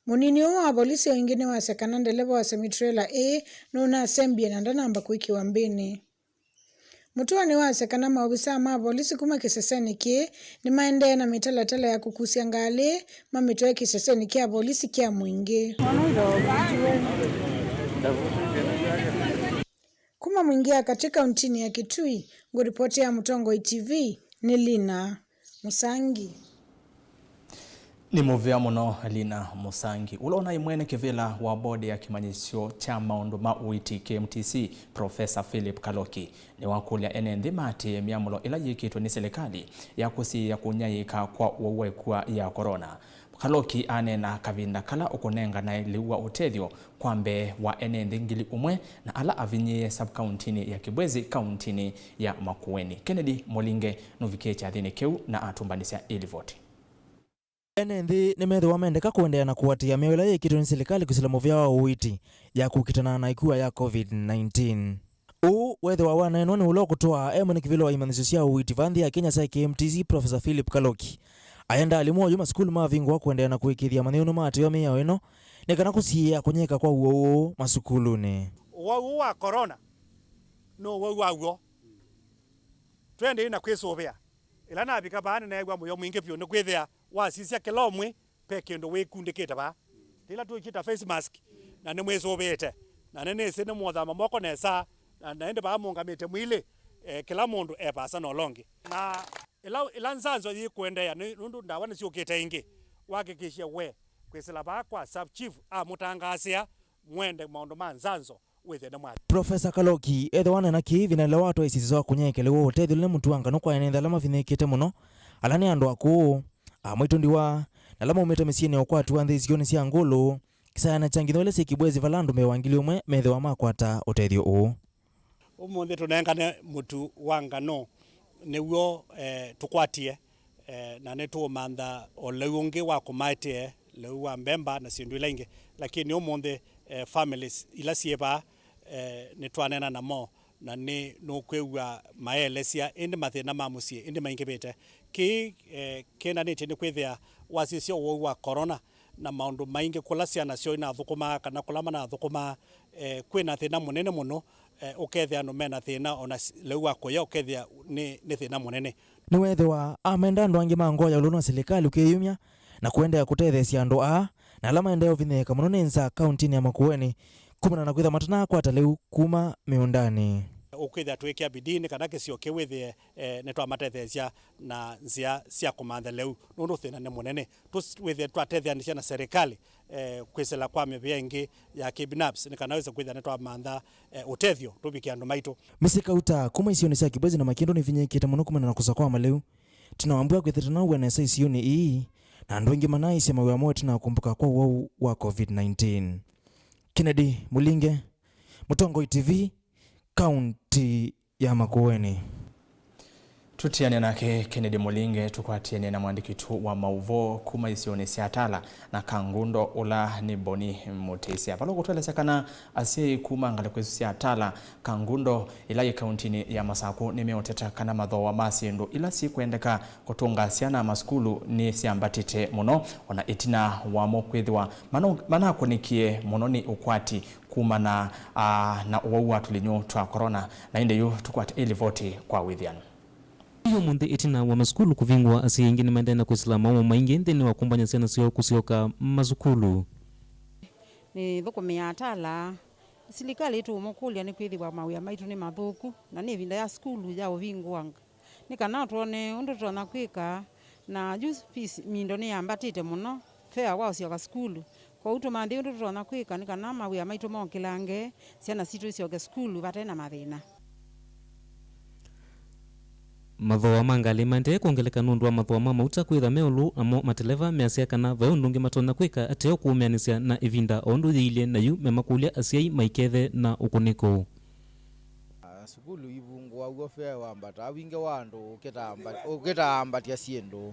Mũnini ũũ wa volisi o ĩngĩ nĩwasya kana ndeleva wa semi-trailer ĩĩ nũnasembie na ndanamba kwĩkĩwa mbĩnĩ. Mũtũa nĩwasya kana maovisaa ma volisi kuma kĩsesenĩ kĩĩ nĩmaendee na mĩtalatala ya kũkusya ngalĩ mamĩtwae kĩsesenĩ kya volisi kya Mwingĩ. Kuma Mwingĩ ya katĩ kauntinĩ ya Kitui, ngũripotĩa Mũtongoi T V nĩ Lina Mũsangi. Nĩ mũvea mũno Lina Mũsangi. Ũla ũnaĩ mwene kĩvĩla wa bodi ya kĩmanyĩsyo kya maũndũ ma ũiiti K M T C, Profesa Philip Kaloki, nĩwakũlya ene nthĩ maatĩĩe myamũlo ĩla yĩkĩtwe nĩ silikalĩ ya kũsiĩĩa kũnyaĩĩka kwa ũwau wa ĩkua ya korona. Kaloki aneena kavinda kala ũkũnenganae lĩu wa ũtethyo kwa mbee wa ene nthĩ ngili ũmwe na ala avinyĩĩe sub-kauntinĩ ya Kibwezi, kauntinĩ ya Makueni. Kennedy Mũlinge nũvikie kyathĩnĩ kĩu na atũmbanĩsya ĩ livoti. Ene nthĩ nĩmethĩwa mendeka kũendeea na kũatĩĩa mĩao ĩla yĩkĩtwe nĩ silikalĩ kwĩsĩla mũvea wa ũiiti ya kũkitana na ĩkua ya covid nineteen. Ũũ wethĩwa waneenwa nĩ ũla ũkũtwaa e mwene kĩvĩla wa imanyĩsyo sya ũiiti vaa nthĩ ya Kenya kya K M T C, Profesa Philip Kaloki. Aenda alimũ oyu masukulu mavingũa kũendeea na kũĩkĩĩthya manyĩw'ũ nĩmaatĩĩwa mĩao ĩno nĩ kana kũsiĩĩa kũnyaĩĩka kwa ũwau ũũ masukulunĩ. Ũwau ũũ wa korona nĩ ũwau wa w'o. Twendeei na kwĩsũvĩa. Ĩla navika vaa nĩneew'a mũyo mwingĩ vyũ nĩkwĩthĩa wasisya kĩla ũmwe ve kĩndũ wĩkundĩkĩte vaa. Tĩla twĩkĩta face mask, na nĩmwĩsũvĩĩte, na nĩnĩsĩ nĩmũũthamba moko nesa, na, na ĩndĩ vaa mũũngamĩte mwĩlĩ, eh, kĩla mũndũ e vaasa na ũla ũngĩ. Na ĩla, ĩla nzanzo yĩkũendeea, nĩ, nũndũ ndawa nĩsyũkĩte ĩngĩ, wahakikishe we kwĩsĩla vaa kwa sub chief amũtangaasĩa, mwende maũndũ ma nzanzo wĩthĩe nĩmwathi. Profesa Kaloki ethĩwa aneena kĩĩ ĩvinda yĩla watwaĩsye ĩsisya wa kũnyaĩĩka lĩu wa ũtethyo ũla nĩ mũtu wa nganũ kwa ene nthĩ ala mavinyĩĩkĩte mũno, ala nĩ andũ akũũ, amwaitũ ndiwa, na ala maumĩte mĩsyĩnĩ ya ũkwati wa nthĩ isionĩ sya ngũlũ, kĩsayanĩ kya nginya ila syĩ Kibwezi vala andũ mbee wa ngili ũmwe methĩwa makwata ũtethyo ũũ. Ũmũnthĩ tũnengane mũtu wa nganũ nĩw'o, eh, tũkwatie, eh, na nĩtũũmantha o lĩu ũngĩ wa kũmaetee, lĩu wa mbemba na syĩndũ ila ingĩ. Lakini ũmũnthĩ, eh, families ila syĩ vaa, eh, nĩtwaneena namo, na nĩ nũkwĩw'a maelesya ĩndĩ mathĩna ma mũsyĩ ĩndĩ maingĩvĩte. Kĩĩ, eh, kĩendanĩtye nĩ kwĩthĩa wasisya ũwau wa korona na maũndũ maingĩ kũla syana syoo inathũkũmaa kana kũla manathũkũmaa, eh, kwĩ na thĩna mũnene mũno, eh, ũkethĩa andũ mena thĩna, ona s-, lĩu wa kũya ũkethĩa nĩ, nĩ thĩna mũnene. Nĩweethĩwa amenda andũ angĩ ma ngoo ya ũlũnũ wa silikalĩ ũkĩyumya na kũendeea kũtetheesya andũ aa na ala maendee ũvinyĩĩka mũno nĩ nzaa kauntinĩ ya Makueni kumana na kwĩthwa matanakwata lĩu kuma mĩũndanĩ. Ũkwĩthĩa tũĩkĩa bidii nĩ kana kĩsio kĩu wĩthĩe, eh, nĩtwamatetheesya na nzĩa sya kũmantha lĩu, nũndũ thĩna nĩ mũnene. Tũs-, wĩthĩe twatetheanĩsya na serikali, eh, kwĩsĩla kwa mĩvĩa ĩngĩ ya kĩbinafsi, nĩ kana wĩse kwĩthĩa nĩtwamantha, eh, ũtethyo tũvikĩe andũ maitũ. Mĩsyĩ kauta kuma isionĩ sya Kibwezi na Makĩndũ nĩvinyĩĩkĩte mũno kumana na kũsa kwa malĩu. Ĩtina wa mbua kwĩthĩtana wĩa nesa isionĩ ii, na andũ aingĩ manaaĩsya mawĩa moo ĩtina wa kũmbũka kwa ũwau wa covid nineteen. Kennedy Mũlinge, Mũtongoi T V, kaunti ya Makueni. Tũtianĩa nake Kennedy Mũlinge, tũkwatĩanĩe na mũandĩki witũ wa maũvoo kuma isionĩ sya Tala na Kangundo, ũla nĩ Boni Mũtĩsya. Vala ũkũtũelesya kana asyai kuma ngalĩko isu sya Tala, Kangundo, ĩla yĩ kauntinĩ ya Masakũ, nĩmeũteta kana mathooa ma syĩndũ ila sikwendeka kũtũnga syana masukulu nĩsyambatĩte mũno, ona ĩtina wamo kwĩthĩwa mano-, manakũnĩkie mũno nĩ ũkwati kumana, aa, na ũwau wa tũlinyũ twa corona. Na ĩndĩ yu tũkwate ĩlivoti kwa wĩthĩano. Yu ũmũnthĩ ĩtina wa masukulu kũvingũa, asyai aingĩ nĩmaendee na kwĩsĩla maũmũ maingĩ nthĩnĩ wa kũmbany'a syana syoo kũsyoka masukulu. Nĩthũkũmĩaa Tala. Silikalĩ tũũmũkũlya nĩkwĩthĩwa mawĩa maitũ nĩ mathũku, na nĩ ĩvinda ya sukulu ya ũvingũa, nĩ kana twone ũndũ tũtonya kwĩka. Na yu fees mindo nĩyambatĩte mũno, fare wa ũsyoka sukulu. Kwoou tũmanthe ũndũ tũtonya kwĩka nĩ kana mawĩa maitũ mokĩlange, syana sitũ isyoke sukulu vate na mathĩna. Mathooa ma ngalĩ maendee kwongeleka nũndũ wa mathooa ma mauta kwĩtha me ũlũ, namo mateleva measya kana vai ũndũ ũngĩ matonya kwĩka ateo kũũmĩanĩsya na ĩvinda o ũndũ yĩilye, na yu memakũlya asyai maikethe na ũkũnĩko. Sukulu ivungũaw'a, fare wambataa, wingĩ wa andũ ũkĩtaamba-, ũkĩtaambatya syĩndũ.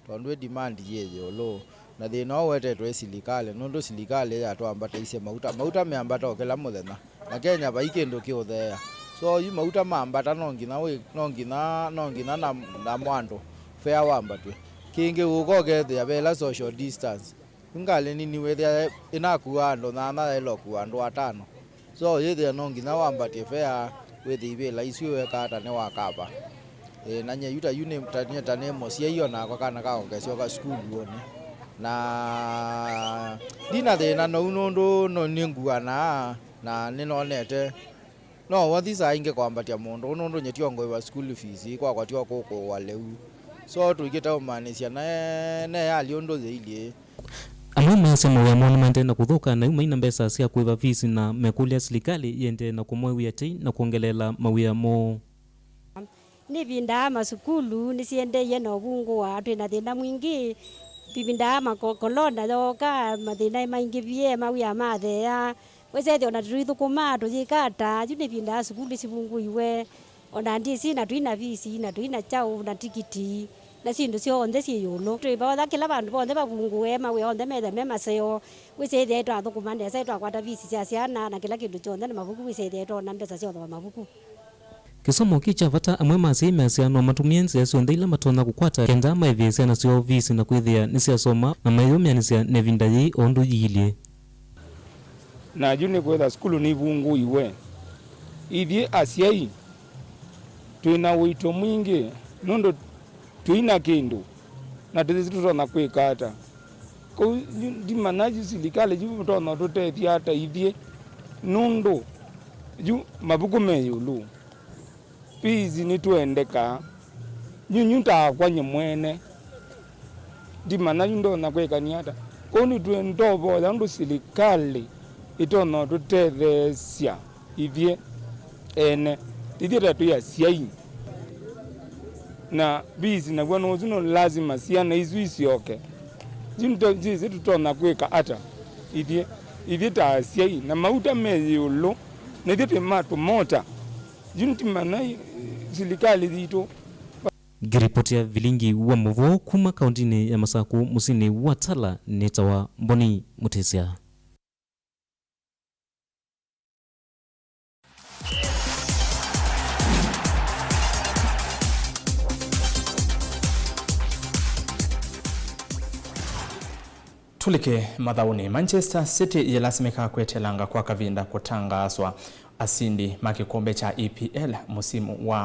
Tondũ ĩ demand yĩ ĩũlũ, na thĩna ũũ ũetetwe ĩ silikalĩ, nũndũ silikalĩ yatwambataisye mauta. Mauta meambata o kĩla mũthenya, na Kenya vai kĩndũ kĩũtheea. So, yu mauta mambata, no nginya wĩ-, no nginya, no nginya na, na mwandũ fare wambatw'e. Kĩngĩ ũka ũkethĩa ve ĩla social distance. Yu ngalĩ nini wĩthĩa ĩnakua andũ nyanya yaĩle ũkua andũ atano. So, yĩthĩa no nginya wambatye fare, wĩthĩe ivĩla isu weka ata nĩwakava. Ĩĩ, na nyie yu ta yu nĩ, ta, nyie ta nĩ mũsyai, o nakwa kana kakwa kesyoka sukulu wone. Na ndina thĩna nou nũndũ no nĩnguanaa, na nĩnonete no wathi saa ingĩ kwambatya mũndũ, nũndũ nyie tyo ngũĩva school fees, kwakwa tyo kũkũwa lĩu. So, tũikĩte ũmanĩsya ne, ne yali ũndũ yĩilyĩ. Amwe measya mawĩa moo nĩmaendee na kũthũka, na yu maina mbesa sya kũĩva fees, na mekũlya silikalĩ yĩendee na kũmoew'a tei na kwongeleela mawĩa moo. Nĩvindaa masukulu nĩsiendeeie na ũvungũa, twĩ na thĩna mwingĩ. Ĩvindaa ma ko-, corona yooka, mathĩna maingĩvie, mawĩa matheea. Wĩsethĩa ona tũithũkũma, tũyĩka ata? Yu nĩvindaa sukulu sivungũiwe. Ona ndisi na tũi na fees, na tũi na kyaũ, na tikiti, na syĩndũ syonthe syĩ ĩũlũ. Twĩvoya kĩla vandũ vonthe vavungũe, mawĩa onthe methe me maseo. Wĩsĩthĩa ĩtwathũkũma nesa, ĩtwakwata fees sya syana, na kĩla kĩndũ kyonthe, na mavuku, wĩsĩthĩa ĩtwona mbesa sya ũthooa mavuku. Kĩsomo kĩ kya vata, amwe ma asyai measya no matũmĩe nzĩa syonthe ila matonya kũkwata kenda maĩvĩe syana syoo fees na kwĩthĩa nĩsyasoma na mayũmĩanĩsya na ĩvinda yĩĩ o ũndũ yĩilyĩ. Na yu nĩkwĩtha sukulu nĩivungũiwe. Ithyĩ asyai twĩ na ũito mwingĩ nũndũ tũi na kĩndũ, na tũyĩsĩ tũtonya kwĩka ata. Kwoou yu ndimanya yu silikalĩ yu ĩtonya ũtũtethya ata ithyĩ, nũndũ yu mavuku me ĩũlũ. Fees nĩtwendekaa. Yu, yu ntakwa nyie mwene. Ndimanya yu ndonya kwĩkany'a ata. Kwoou nĩtwenda ũvoya ũndũ silikalĩ ĩtonya ũtũtetheesya ithyĩ ene. Ithyĩ ta twĩ asyai. Na fees naw'o nũsu no lazima syana isu isyoke. Yu nĩtũyĩsĩ tũtonya kwĩka ata ithyĩ, ithyĩ ta asyai. Na mauta me ĩũlũ, na ithyĩ twĩ ma tũmota. Yu ndimanya silikalĩ yitũ. Ngĩripotĩa vilingi wa maũvoo kuma kaũntinĩ ya Masakũ, mũsyĩnĩ wa Tala, nĩtawa Mboni Mũtĩsya. Tũlike mathaũnĩ. Manchester City yĩlasimĩka kwetelanga kwa kavinda kũtangaaswa asindi ma kĩkombe kya E P L mũsimu wa